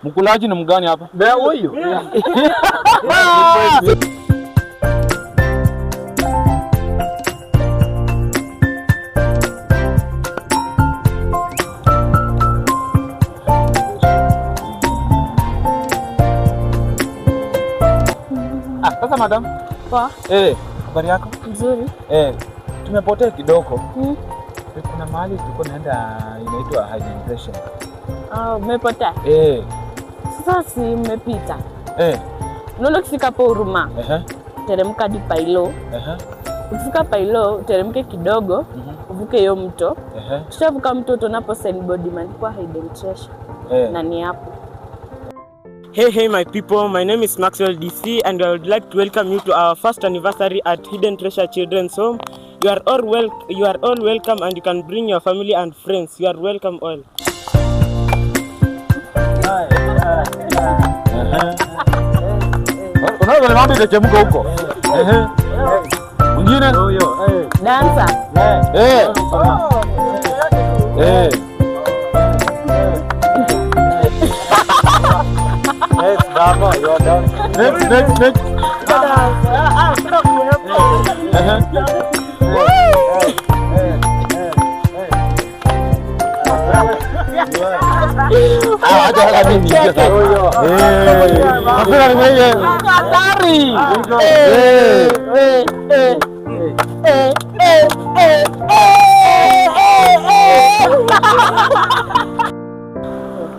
Mkulaji ni mgani hapa? Na huyu. Ah, sasa madam. Poa. Eh, habari yako? Nzuri. Eh, tumepotea kidogo. Mm. Kuna mahali tulikuwa naenda inaitwa Hidden Treasure. Ah, umepotea? Eh. Sasa si mmepita. Eh. Unaona ukifika hapo Huruma. Eh. Teremka hadi Pailo. Eh. Ukifika Pailo, uteremke kidogo, uvuke hiyo mto. Eh. Tushavuka mto utaona signboard imeandikwa Hidden Treasure. Eh. Na ni hapo. Hey, hey, my people, my name is Maxwell DC, and I would like to welcome you to our first anniversary at Hidden Treasure Children's Home. You are all welcome, and you can bring your family and friends. You are welcome all. Unaona vile mambo itachemka huko. Ehe. Mwingine? Huyo. Eh. Dancer. Eh. Eh. Next, Dama, you are done. Next, next, next. Ehe. Ah, acha hata mimi niingie sasa. Eh. Hakuna ni mwenye. Hatari. Eh. Eh, eh. Eh, eh, eh, eh, eh, eh.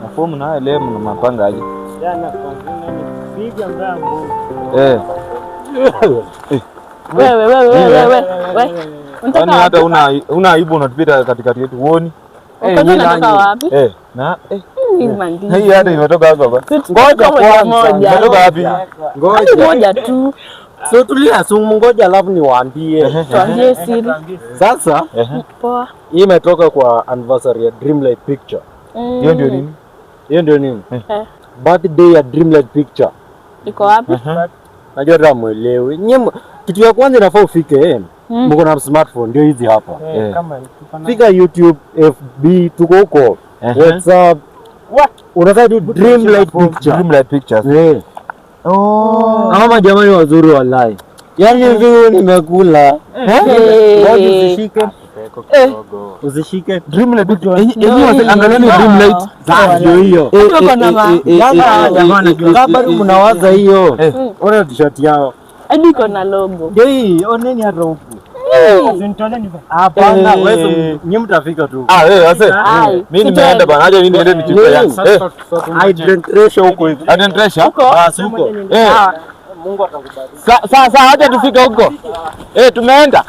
Mafomu nayo leo mnapanga aje? Jana kwanza nipiga mbangu. Eh. Wewe, wewe, wewe, wewe, wewe. Unataka Yaani hata wapi? una aibu unatupita katikati yetu huoni? Kwanza unataka wapi? Eh, na eh. Hii mandizi. Hii hata imetoka hapa baba. Ngoja kwanza. moja. Imetoka wapi? Hadi Ngoja. moja tu. So tulia, so ngoja alafu niwaambie. Tuambie siri. Sasa Poa. hii imetoka kwa anniversary ya Dreamlight Picture. Hiyo ndio nini? Hiyo ndio nini? Eh. Birthday ya Dreamlight Picture. Iko wapi? Najua hata mwelewi. Nyinyi kitu ya kwanza inafaa ufike eh. Mm. Mko na smartphone ndio hizi hapa. Eh. Kama Fika YouTube, FB, tuko huko. WhatsApp. Unataka tu Dreamlight Picture. Dreamlight Pictures. Eh. Oh. Ama jamani wazuri wallahi. Yaani hivi nimekula. Eh. Ngoja usishike. Usishike. Dreamlight Pictures. Yenyewe angalieni Dreamlight. Sasa ndio hiyo. Wako na ma- Jamani, kama bado mnawaza hiyo. Ona t-shirt yao. Hadi iko na logo. Ndio hii, oneni hata huku. Hapana, Eh. wewe nyinyi mtafika tu. Ah, wewe wase. Ai. Mimi nimeenda bana. Acha mimi niende nichukue yangu. Eh. I drink ratio huko hivi. Hidden Treasure. Basi huko. Eh. Mungu atakubariki. Sasa acha tufike huko. Eh, tumeenda.